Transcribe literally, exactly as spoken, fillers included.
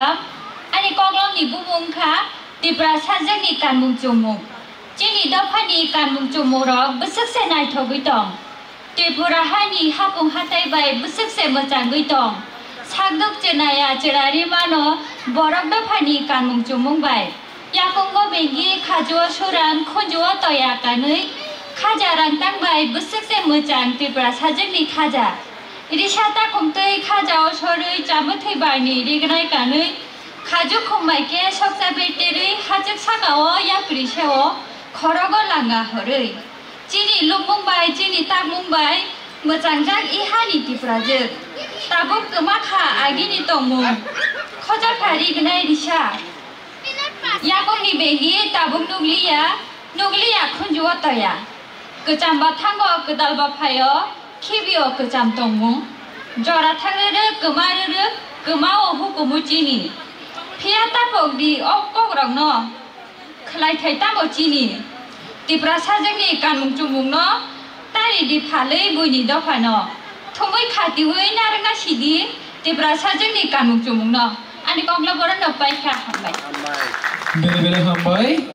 Ani koklopni bumung wngkha Tiprasa jwngni kanmung chumung. Chini dophani kanmung chumungrok bwswk se naithogwi tong. Tripura haini hapung hatai bai bwswk se mwchangwi tong. Sakduk chenaya chera rimano borok dophani kanmung chumung bai. Yakungo bengi khajuo suran khunjuo toya kanwi khaja rangtang bai bwswk se mwchang Tiprasa jwngni khaja. Risa takhum twi khajao sorwi chamwthwi barni rignai kanwi khaju khum bai khe sokcha berterwi hachwk sakao yapri seo khorogo langa horwi. Chini lubmung bai chini takmung bai mwchangjak i hani Tiprajwk. Tabuk kwma kha agini tongmung. Khojakha rignai risa. Yakungni bengi tabuk nukliya, nukliya khunjuo toya. Kwcham bathango kwdal baphaio, khibio kwcham tongmung. Jora thangrwrwk kwma rwrwk, kwmao hukumu chini. Phiya tapok di o kokrokno. Khlai thai tamo chini? Tiprasa jwngni kanmung chumungno tari di phalwi buini dophano. Thumwi khatiwi narwkna sidi Tiprasa jwngni kanmung chumungno. Ani koklo borokno paikha, hambai. Bele bele hambai.